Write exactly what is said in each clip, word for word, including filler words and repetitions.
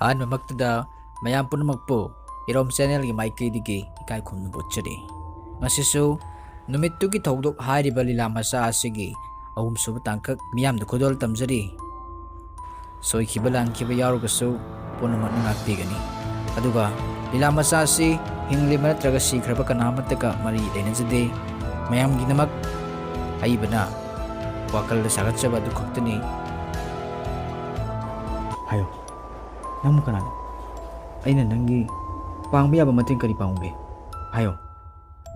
ꯑꯍꯥꯟꯕꯃꯛꯇꯗ ꯃꯌꯥꯝ ꯄꯨꯝꯅꯃꯛꯄꯨ ꯏꯔꯣꯝ ꯆꯦꯅꯦꯜꯒꯤ ꯃꯥꯏꯀꯩꯗꯒꯤ ꯏꯀꯥꯏ ꯈꯨꯝꯅꯕ ꯎꯠꯆꯔꯤ꯫ ꯉꯁꯤꯁꯨ ꯅꯨꯃꯤꯠꯇꯨꯒꯤ ꯊꯧꯗꯣꯛ ꯍꯥꯏꯔꯤꯕ ꯂꯤꯂꯥ ꯃꯆꯥ ꯑꯁꯤꯒꯤ ꯑꯍꯨꯝꯁꯨꯕ ꯇꯥꯡꯀꯛ ꯃꯤꯌꯥꯝꯗ ꯈꯨꯗꯣꯜ ꯇꯝꯖꯔꯤ꯫ ꯁꯣꯏꯈꯤꯕ ꯂꯥꯟꯈꯤꯕ ꯌꯥꯎꯔꯒꯁꯨ ꯄꯨꯝꯅꯃꯛꯅ ꯉꯥꯛꯄꯤꯒꯅꯤ꯫ ꯑꯗꯨꯒ ꯂꯤꯂꯥ ꯃꯆꯥ ꯑꯁꯤ ꯍꯤꯡꯂꯤꯕ ꯅꯠꯇ꯭ꯔꯒ ꯁꯤꯈ꯭ꯔꯕ ꯀꯅꯥ ꯑꯃꯠꯇꯒ ꯃꯔꯤ ꯂꯩꯅꯖꯗꯦ꯫ ꯃꯌꯥꯝꯒꯤꯗꯃꯛ ꯑꯏꯕꯅ ꯋꯥꯈꯜꯗ ꯁꯥꯒꯠꯆꯕ ꯑꯗꯨ ꯈꯛꯇꯅꯤ꯫ ꯍꯥꯏꯌꯣ, ꯅꯪꯕꯨ ꯀꯅꯥꯅꯣ? ꯑꯩꯅ ꯅꯪꯒꯤ ꯄꯥꯡꯕ ꯌꯥꯕ ꯃꯇꯦꯡ ꯀꯔꯤ ꯄꯥꯡꯉꯨꯒꯦ? ꯍꯥꯏꯌꯣ,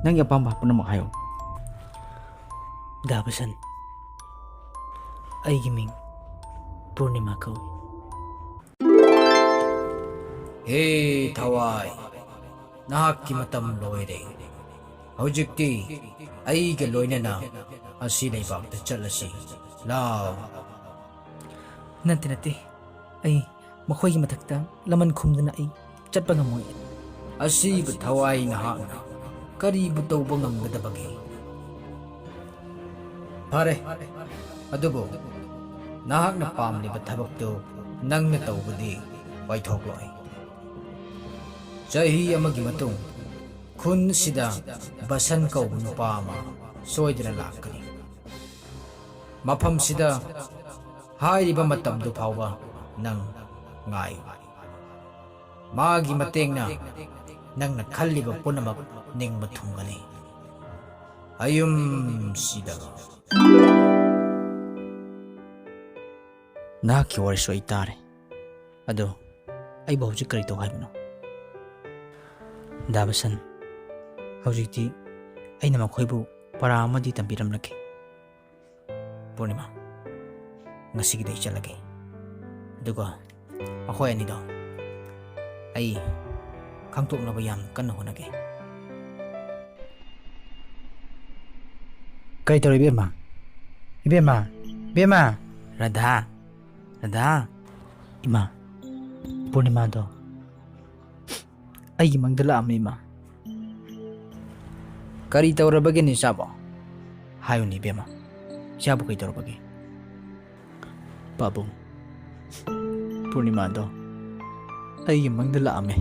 ꯅꯪꯒꯤ ꯑꯄꯥꯝꯕ ꯄꯨꯝꯅꯃꯛ ꯍꯥꯏꯌꯣ꯫ ꯗꯥꯕꯁꯟ, ꯑꯩꯒꯤ ꯃꯤꯡ ꯄꯨꯔꯅꯤꯃꯥ ꯀꯧꯏ꯫ ꯍꯦ ꯊꯋꯥꯏ, ꯅꯍꯥꯛꯀꯤ ꯃꯇꯝ ꯂꯣꯏꯔꯦ꯫ ꯍꯧꯖꯤꯛꯇꯤ ꯑꯩꯒ ꯂꯣꯏꯅꯅ ꯑꯁꯤ ꯂꯩꯕꯥꯛꯇ ꯆꯠꯂꯁꯤ꯫ ꯂꯥꯎ꯫ ꯅꯠꯇꯦ, ꯅꯠꯇꯦ꯫ ꯑꯩ ꯃꯈꯣꯏꯒꯤ ꯃꯊꯛꯇ ꯂꯃꯟ ꯈꯨꯝꯗꯨꯅ ꯑꯩ ꯆꯠꯄ ꯉꯝꯃꯣꯏ꯫ ꯑꯁꯤꯕ ꯊꯋꯥꯏ ꯅꯍꯥꯛꯅ ꯀꯔꯤꯕꯨ ꯇꯧꯕ ꯉꯝꯒꯗꯕꯒꯦ? ꯐꯔꯦ, ꯑꯗꯨꯕꯨ ꯅꯍꯥꯛꯅ ꯄꯥꯝꯂꯤꯕ ꯊꯕꯛꯇꯨ ꯅꯪꯅ ꯇꯧꯕꯗꯤ ꯑꯣꯏꯊꯣꯛꯂꯣꯏ꯫ ꯆꯍꯤ ꯑꯃꯒꯤ ꯃꯇꯨꯡ ꯈꯨꯟꯁꯤꯗ ꯕꯁꯟ ꯀꯧꯕ ꯅꯨꯄꯥ ꯑꯃ ꯁꯣꯏꯗꯅ ꯂꯥꯛꯀꯅꯤ꯫ ꯃꯐꯝꯁꯤꯗ ꯍꯥꯏꯔꯤꯕ ꯃꯇꯝꯗꯨ ꯐꯥꯎꯕ ꯅꯪ ꯉꯥꯏꯌꯨ꯫ ꯃꯥꯒꯤ ꯃꯇꯦꯡꯅ ꯅꯪꯅ ꯈꯜꯂꯤꯕ ꯄꯨꯝꯅꯃꯛ ꯅꯤꯡꯕ ꯊꯨꯡꯒꯅꯤ꯫ ꯑꯌꯨꯝꯁꯤꯗ꯫ ꯅꯍꯥꯛꯀꯤ ꯋꯥꯔꯤꯁꯨ ꯑꯩ ꯇꯥꯔꯦ꯫ ꯑꯗꯣ ꯑꯩꯕꯨ ꯍꯧꯖꯤꯛ ꯀꯔꯤ ꯇꯧ ꯍꯥꯏꯕꯅꯣ? ꯗꯥꯕꯁꯟ, ꯍꯧꯖꯤꯛꯇꯤ ꯑꯩꯅ ꯃꯈꯣꯏꯕꯨ ꯄꯔꯥ ꯑꯃꯗꯤ ꯇꯝꯕꯤꯔꯝꯂꯒꯦ꯫ ꯄꯨꯔꯅꯤꯃꯥ, ꯉꯁꯤꯒꯤꯗꯤ ꯑꯩ ꯆꯠꯂꯒꯦ꯫ ꯑꯗꯨꯒ ꯃꯈꯣꯏ ꯑꯅꯤꯗꯣ ꯑꯩ ꯈꯪꯗꯣꯛꯅꯕ ꯌꯥꯝ ꯀꯟꯅ ꯍꯣꯠꯅꯒꯦ꯫ ꯀꯔꯤ ꯇꯧꯔꯦ ꯏꯕꯦꯝꯃ? ꯏꯕꯦꯝꯃ! ꯏꯕꯦꯝꯃ! ꯔꯥꯙꯥ! ꯔꯥꯙꯥ! ꯏꯃꯥ, ꯄꯨꯔꯅꯤꯃꯥꯗꯣ ꯑꯩꯒꯤ ꯃꯪꯗ ꯂꯥꯛꯑꯝꯃꯦ, ꯏꯃꯥ꯫ ꯀꯔꯤ ꯇꯧꯔꯕꯒꯦ ꯅꯤꯁꯥꯕꯣ? ꯍꯥꯏꯌꯨꯅꯦ ꯏꯕꯦꯝꯃ, ꯏꯆꯥꯕꯨ ꯀꯩ ꯇꯧꯔꯕꯒꯦ? ꯄꯥꯕꯨꯡ, ꯄꯨꯔꯅꯤꯃꯥꯗꯣ ꯑꯩꯒꯤ ꯃꯪꯗ ꯂꯥꯛꯑꯝꯃꯦ꯫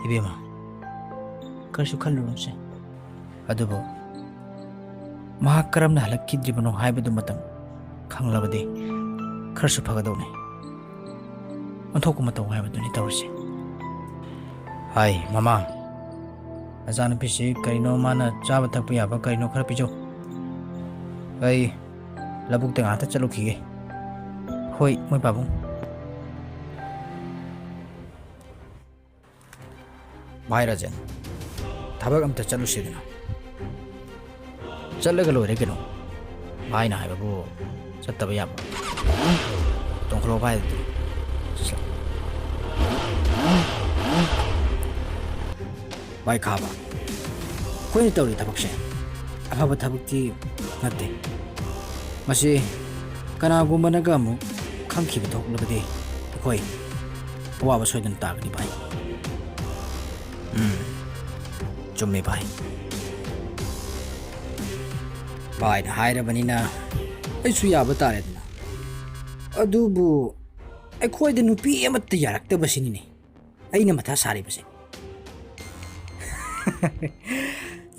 ꯏꯕꯦꯝꯃ, ꯀꯔꯤꯁꯨ ꯈꯜꯂꯨꯅꯨꯁꯦ꯫ ꯑꯗꯨꯕꯨ ꯃꯍꯥꯛ ꯀꯔꯝꯅ ꯍꯜꯂꯛꯈꯤꯗ꯭ꯔꯤꯕꯅꯣ ꯍꯥꯏꯕꯗꯨꯃꯇꯪ ꯈꯪꯂꯕꯗꯤ ꯈꯔꯁꯨ ꯐꯒꯗꯧꯅꯤ꯫ ꯑꯣꯟꯊꯣꯛꯄ ꯃꯇꯧ ꯍꯥꯏꯕꯗꯨꯅꯤ ꯇꯧꯔꯤꯁꯦ꯫ ꯍꯥꯏ, ꯃꯃꯥ, ꯅꯆꯥꯅꯨꯄꯤꯁꯤ ꯀꯔꯤꯅꯣ ꯃꯥꯅ ꯆꯥꯕ ꯊꯛꯄ ꯌꯥꯕ ꯀꯔꯤꯅꯣ ꯈꯔ ꯄꯤꯖꯧ꯫ ꯑꯩ ꯂꯧꯕꯨꯛꯇ ꯉꯥꯏꯍꯥꯛꯇ ꯆꯠꯂꯨꯈꯤꯒꯦ꯫ ꯍꯣꯏ, ꯃꯣꯏ ꯄꯥꯕꯨꯡ꯫ ꯚꯥꯏ ꯔꯥꯖꯦꯟ, ꯊꯕꯛ ꯑꯝꯇ ꯆꯠꯂꯨꯁꯤꯗꯅ꯫ ꯆꯠꯂꯒ ꯂꯣꯏꯔꯦ ꯀꯩꯅꯣ꯫ ꯚꯥꯏꯅ ꯍꯥꯏꯕꯕꯨ ꯆꯠꯇꯕ ꯌꯥꯕ꯭ꯔꯣ? ꯇꯣꯡꯈꯠꯂꯣ ꯚꯥꯏ ꯑꯗꯨꯗꯤ꯫ ꯚꯥꯏ ꯈꯥꯕ, ꯑꯩꯈꯣꯏꯅ ꯇꯧꯔꯤ ꯊꯕꯛꯁꯦ ꯑꯐꯕ ꯊꯕꯛꯇꯤ ꯅꯠꯇꯦ꯫ ꯃꯁꯤ ꯀꯅꯥꯒꯨꯝꯕꯅꯒ ꯑꯃꯨꯛ ꯈꯪꯈꯤꯕ ꯊꯣꯛꯂꯕꯗꯤ ꯑꯩꯈꯣꯏ ꯑꯋꯥꯕ ꯁꯣꯏꯗꯅ ꯇꯥꯒꯅꯤ ꯚꯥꯏ꯫ ꯎꯝ, ꯆꯨꯝꯃꯤ ꯚꯥꯏ꯫ ꯚꯥꯏꯅ ꯍꯥꯏꯔꯕꯅꯤꯅ ꯑꯩꯁꯨ ꯌꯥꯕ ꯇꯥꯔꯦꯗꯅ꯫ ꯑꯗꯨꯕꯨ ꯑꯩꯈꯣꯏꯗ ꯅꯨꯄꯤ ꯑꯃꯠꯇ ꯌꯥꯔꯛꯇꯕꯁꯤꯅꯤꯅꯦ ꯑꯩꯅ ꯃꯊꯥ ꯁꯥꯔꯤꯕꯁꯦ꯫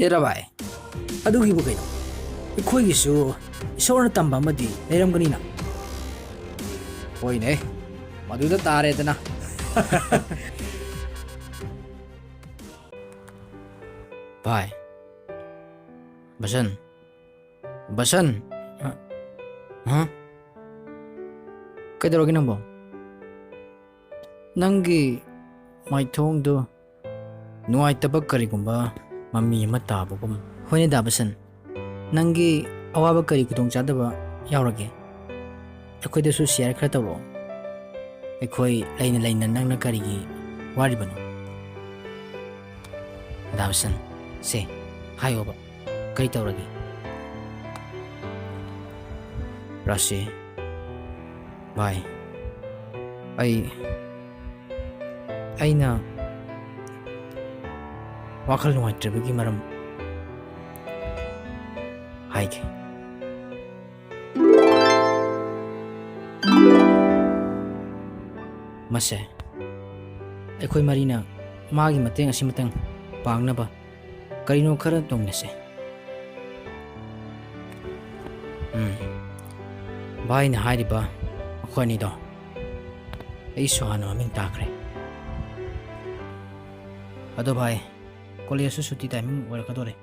ꯑꯦꯔꯥ ꯚꯥꯏ, ꯑꯗꯨꯒꯤꯕꯨ ꯀꯩꯅꯣ? ꯑꯩꯈꯣꯏꯒꯤꯁꯨ ꯏꯁꯣꯔꯅ ꯇꯝꯕ ꯑꯃꯗꯤ ꯂꯩꯔꯝꯒꯅꯤꯅ꯫ ꯍꯣꯏꯅꯦ, ꯃꯗꯨꯗ ꯇꯥꯔꯦꯗꯅ꯫ ꯚꯥꯏ, ꯕꯁꯟ, ꯕꯁꯟ꯫ ꯍꯥ? ꯀꯩꯗꯧꯔꯒꯦ ꯅꯪꯕꯣ? ꯅꯪꯒꯤ ꯃꯥꯏꯊꯣꯡꯗꯨ ꯅꯨꯡꯉꯥꯏꯇꯕ ꯀꯔꯤꯒꯨꯝꯕ ꯃꯃꯤ ꯑꯃ ꯇꯥꯕꯒꯨꯝ꯫ ꯍꯣꯏꯅꯦ ꯗꯥ ꯕꯁꯟ, ꯅꯪꯒꯤ ꯑꯋꯥꯕ ꯀꯔꯤ ꯈꯨꯗꯣꯡꯆꯥꯗꯕ ꯌꯥꯎꯔꯒꯦ? ꯑꯩꯈꯣꯏꯗꯁꯨ ꯁꯤꯌꯔ ꯈꯔ ꯇꯧꯔꯛꯑꯣ꯫ ꯑꯩꯈꯣꯏ ꯂꯩꯅ ꯂꯩꯅ ꯅꯪꯅ ꯀꯔꯤꯒꯤ ꯋꯥꯔꯤꯕꯅꯣ? ꯗꯥ ꯕꯁꯟ, ꯁꯦ, ꯍꯥꯏꯌꯣꯕ, ꯀꯔꯤ ꯇꯧꯔꯒꯦ? ꯔꯥꯁꯤ, ꯚꯥꯏ, ꯑꯩ, ꯑꯩꯅ ꯋꯥꯈꯜ ꯅꯨꯡꯉꯥꯏꯇ꯭ꯔꯤꯕꯒꯤ ꯃꯔꯝ ꯍꯥꯏꯒꯦ꯫ ꯃꯁꯦ, ꯑꯩꯈꯣꯏ ꯃꯔꯤꯅ ꯃꯥꯒꯤ ꯃꯇꯦꯡ ꯑꯁꯤꯃꯇꯪ ꯄꯥꯡꯅꯕ ꯀꯔꯤꯅꯣ ꯈꯔ ꯇꯧꯃꯤꯟꯅꯁꯦ꯫ ꯎꯝ, ꯚꯥꯏꯅ ꯍꯥꯏꯔꯤꯕ ꯃꯈꯣꯏ ꯑꯅꯤꯗꯣ ꯑꯩꯁꯨ ꯍꯥꯟꯅ ꯃꯃꯤꯡ ꯇꯥꯈ꯭ꯔꯦ꯫ ꯑꯗꯣ ꯚꯥꯏ, ꯀꯣꯂꯦꯖꯁꯨ ꯁꯨꯇꯤ ꯇꯥꯏꯃꯤꯡ ꯑꯣꯏꯔꯛꯀꯗꯧꯔꯦ,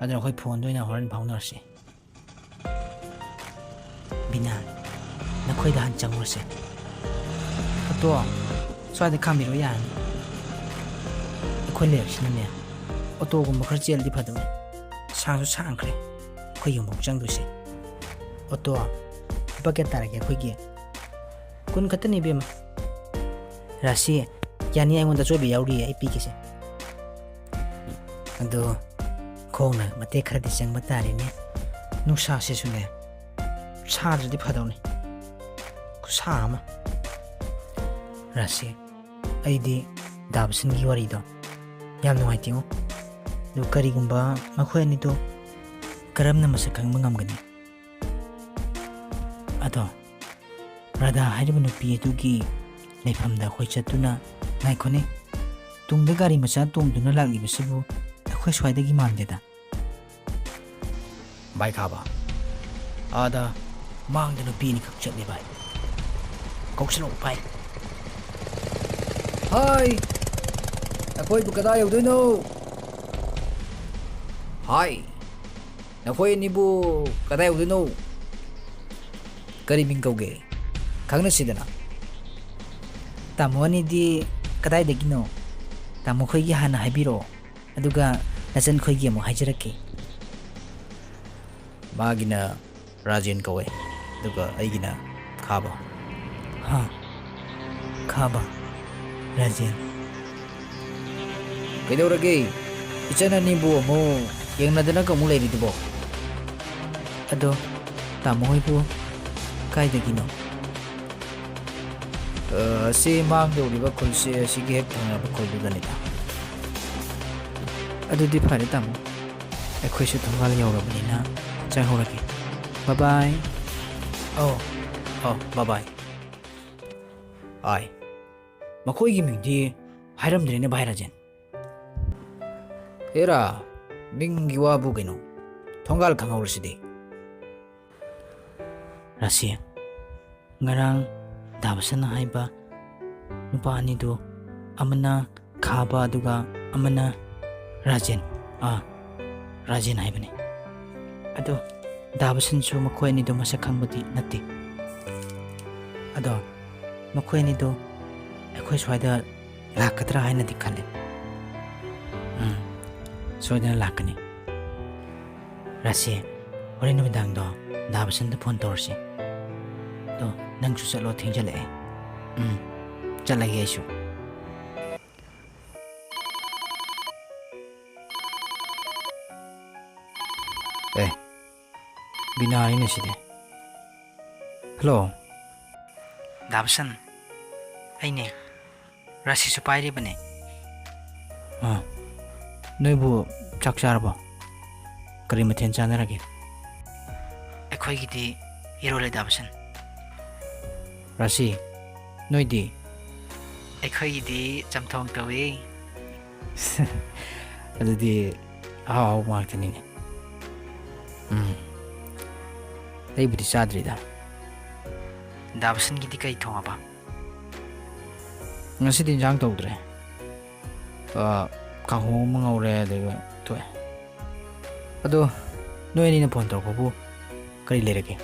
ꯑꯗꯨꯅ ꯑꯩꯈꯣꯏ ꯐꯣꯟꯗ ꯑꯣꯏꯅ ꯍꯣꯔꯦꯟ ꯐꯥꯎꯅꯔꯁꯤ꯫ ꯕꯤꯅꯥ, ꯅꯈꯣꯏꯗ ꯍꯥꯟꯅ ꯆꯪꯉꯨꯔꯁꯦ꯫ ꯑꯣꯇꯣ ꯁ꯭ꯋꯥꯏꯗ ꯈꯥꯝꯕꯤꯔꯣ ꯌꯥꯔꯅꯤ꯫ ꯑꯩꯈꯣꯏ ꯂꯩꯔꯛꯁꯤꯅꯅꯦ ꯑꯣꯇꯣꯒꯨꯝꯕ ꯈꯔ ꯆꯦꯜꯂꯗꯤ ꯐꯗꯧꯅꯤ꯫ ꯁꯥꯡꯁꯨ ꯁꯥꯡꯈ꯭ꯔꯦ ꯑꯩꯈꯣꯏ ꯌꯨꯝꯐꯥꯎ ꯆꯪꯗꯣꯏꯁꯦ꯫ ꯑꯣꯇꯣ ꯂꯨꯄꯥ ꯀꯌꯥ ꯇꯥꯔꯒꯦ ꯑꯩꯈꯣꯏꯒꯤ? ꯀꯨꯟ ꯈꯛꯇꯅꯤ ꯏꯕꯦꯝꯃ꯫ ꯔꯥꯁꯤ, ꯌꯥꯅꯤ, ꯑꯩꯉꯣꯟꯗ ꯑꯆꯣꯏꯕ ꯌꯥꯎꯔꯤꯌꯦ, ꯑꯩ ꯄꯤꯒꯦꯁꯦ꯫ ꯑꯗꯣ ꯈꯣꯡꯅ ꯃꯇꯦꯛ ꯈꯔꯗꯤ ꯆꯪꯕ ꯇꯥꯔꯦꯅꯦ꯫ ꯅꯨꯡꯁꯥꯁꯤꯁꯨꯅꯦ ꯁꯥꯗ꯭ꯔꯗꯤ ꯐꯗꯧꯅꯤ, ꯈꯨꯁꯥ ꯑꯃ꯫ ꯔꯥꯁꯤ, ꯑꯩꯗꯤ ꯗꯥꯕꯁꯟꯒꯤ ꯋꯥꯔꯤꯗꯣ ꯌꯥꯝ ꯅꯨꯡꯉꯥꯏꯇꯦꯉꯣ꯫ ꯑꯗꯨ ꯀꯔꯤꯒꯨꯝꯕ ꯃꯈꯣꯏ ꯑꯅꯤꯗꯣ ꯀꯔꯝꯅ ꯃꯁꯛ ꯈꯪꯕ ꯉꯝꯒꯅꯤ? ꯑꯗꯣ ꯔꯥꯙꯥ ꯍꯥꯏꯔꯤꯕ ꯅꯨꯄꯤ ꯑꯗꯨꯒꯤ ꯂꯩꯐꯝꯗ ꯑꯩꯈꯣꯏ ꯆꯠꯇꯨꯅ, ꯉꯥꯏꯈꯣꯅꯦ, ꯇꯨꯡꯗ ꯒꯥꯔꯤ ꯃꯆꯥ ꯇꯣꯡꯗꯨꯅ ꯂꯥꯛꯂꯤꯕꯁꯤꯕꯨ ꯑꯩꯈꯣꯏ ꯁ꯭ꯋꯥꯏꯗꯒꯤ ꯃꯥꯟꯗꯦꯗ꯫ ꯚꯥꯏ ꯈꯥꯕ, ꯑꯥꯗ ꯃꯥꯡꯗ ꯅꯨꯄꯤ ꯑꯅꯤꯈꯛ ꯆꯠꯂꯤ ꯚꯥꯏ꯫ ꯀꯧꯁꯜꯂꯛꯎ ꯚꯥꯏ꯫ ꯍꯥꯏ, ꯑꯩꯈꯣꯏꯕꯨ ꯀꯗꯥꯏ ꯌꯧꯗꯣꯏꯅꯣ? ꯍꯥꯏ, ꯅꯈꯣꯏ ꯑꯅꯤꯕꯨ ꯀꯗꯥꯏ ꯌꯧꯗꯣꯏꯅꯣ? ꯀꯔꯤ ꯃꯤꯡ ꯀꯧꯒꯦ? ꯈꯪꯅꯁꯤꯗꯅ꯫ ꯇꯥꯃꯣ ꯑꯅꯤꯗꯤ ꯀꯗꯥꯏꯗꯒꯤꯅꯣ? ꯇꯥꯃꯣ ꯈꯣꯏꯒꯤ ꯍꯥꯟꯅ ꯍꯥꯏꯕꯤꯔꯛꯑꯣ, ꯑꯗꯨꯒ ꯅꯆꯟ ꯈꯣꯏꯒꯤ ꯑꯃꯨꯛ ꯍꯥꯏꯖꯔꯛꯀꯦ꯫ ꯃꯥꯒꯤꯅ ꯔꯥꯖꯦꯟ ꯀꯧꯋꯦ, ꯑꯗꯨꯒ ꯑꯩꯒꯤꯅ ꯈꯥꯕ꯫ ꯍꯥ, ꯈꯥꯕ, ꯔꯥꯖꯦꯟ꯫ ꯀꯩꯗꯧꯔꯒꯦ? ꯏꯆꯟ ꯑꯅꯤꯕꯨ ꯑꯃꯨꯛ ꯌꯦꯡꯅꯗꯅꯒ ꯑꯃꯨꯛ ꯂꯩꯔꯤꯗꯨꯕꯣ? ꯑꯗꯣ ꯇꯥꯃꯣ ꯍꯣꯏꯕꯨ ꯀꯥꯏꯗꯒꯤꯅꯣ? ꯑ, ꯑꯁꯤ ꯃꯥꯡꯗ ꯎꯔꯤꯕ ꯈꯨꯜꯁꯦ ꯑꯁꯤꯒꯤ ꯍꯦꯛ ꯊꯪꯅꯕ ꯈꯨꯜꯗꯨꯗꯅꯤꯗ꯫ ꯑꯗꯨꯗꯤ ꯐꯔꯦ ꯇꯥꯃꯣ, ꯑꯩꯈꯣꯏꯁꯨ ꯊꯣꯡꯒꯥꯜ ꯌꯧꯔꯕꯅꯤꯅ ꯆꯪꯍꯧꯔꯒꯦ꯫ ꯕꯥꯏ ꯕꯥꯏ꯫ ꯑꯧ, ꯑꯧ, ꯕꯥꯏ ꯕꯥꯏ꯫ ꯑꯥꯏ, ꯃꯈꯣꯏꯒꯤ ꯃꯤꯡꯗꯤ ꯍꯥꯏꯔꯝꯗ꯭ꯔꯦꯅꯦ ꯚꯥꯏ ꯔꯥꯖꯦꯟ꯫ ꯑꯦꯔꯥ, ꯃꯤꯡꯒꯤ ꯋꯥꯕꯨ ꯀꯩꯅꯣ, ꯊꯣꯡꯒꯥꯜ ꯈꯪꯍꯧꯔꯁꯤꯗꯤ꯫ ꯔꯥꯁꯤ, ꯉꯔꯥꯡ ꯗꯥꯕꯁꯟ ꯍꯥꯏꯕ ꯅꯨꯄꯥ ꯑꯅꯤꯗꯨ, ꯑꯃꯅ ꯈꯥꯕ ꯑꯗꯨꯒ ꯑꯃꯅ ꯔꯥꯖꯦꯟ, ꯑꯥ, ꯔꯥꯖꯦꯟ ꯍꯥꯏꯕꯅꯤ꯫ ꯑꯗꯣ ꯗꯥꯕꯁꯟꯁꯨ ꯃꯈꯣꯏ ꯑꯅꯤꯗꯣ ꯃꯁꯛ ꯈꯪꯕꯗꯤ ꯅꯠꯇꯦ꯫ ꯑꯗꯣ ꯃꯈꯣꯏ ꯑꯅꯤꯗꯣ ꯑꯩꯈꯣꯏ ꯁ꯭ꯋꯥꯏꯗ ꯂꯥꯛꯀꯗ꯭ꯔꯥ ꯍꯥꯏꯅꯗꯤ ꯈꯜꯂꯤ꯫ ꯎꯝ, ꯁꯣꯏꯗꯅ ꯂꯥꯛꯀꯅꯤ꯫ ꯔꯥꯁꯤ, ꯍꯣꯔꯦꯟ ꯅꯨꯃꯤꯗꯥꯡꯗꯣ ꯗꯥꯕꯁꯟꯗ ꯐꯣꯟ ꯇꯧꯔꯁꯤ꯫ ꯑꯗꯣ ꯅꯪꯁꯨ ꯆꯠꯂꯣ, ꯊꯦꯡꯖꯜꯂꯛꯑꯦ꯫ ꯎꯝ, ꯆꯠꯂꯒꯦ ꯑꯩꯁꯨ꯫ ꯑꯦ, ꯕꯤꯅꯥꯅꯤꯅꯦ ꯁꯤꯗꯤ꯫ ꯍꯜꯂꯣ꯫ ꯗꯥꯕꯁꯟ, ꯑꯩꯅꯦ꯫ ꯔꯥꯁꯤꯁꯨ ꯄꯥꯏꯔꯤꯕꯅꯦ꯫ ꯑꯥ, ꯅꯣꯏꯕꯨ ꯆꯥꯛ ꯆꯥꯔꯕꯣ? ꯀꯔꯤ ꯃꯊꯦꯜ ꯆꯥꯅꯔꯒꯦ? ꯑꯩꯈꯣꯏꯒꯤꯗꯤ ꯏꯔꯣꯜꯂꯦ ꯗꯥꯕꯁꯟ꯫ ꯔꯥꯁꯤ, ꯅꯣꯏꯗꯤ? ꯑꯩꯈꯣꯏꯒꯤꯗꯤ ꯆꯝꯊꯣꯡ ꯇꯧꯏ꯫ ꯑꯗꯨꯗꯤ ꯑꯍꯥꯎ ꯑꯍꯥꯎꯕ ꯉꯥꯛꯇꯅꯤꯅꯦ꯫ ꯎꯝ, ꯑꯩꯕꯨꯗꯤ ꯆꯥꯗ꯭ꯔꯤꯗ꯫ ꯗꯥꯕꯁꯟꯒꯤꯗꯤ ꯀꯩ ꯊꯣꯡꯉꯕ? ꯉꯁꯤꯗꯤ ꯏꯟꯖꯥꯡ ꯇꯧꯗ꯭ꯔꯦ꯫ ꯑ, ꯀꯥꯡꯍꯧ ꯑꯃ ꯉꯧꯔꯦ, ꯑꯗꯨꯒ ꯇꯣꯛꯑꯦ꯫ ꯑꯗꯣ ꯅꯣꯏ ꯑꯅꯤꯅ ꯐꯣꯟ ꯇꯧꯔꯛꯄꯕꯨ ꯀꯔꯤ ꯂꯩꯔꯒꯦ?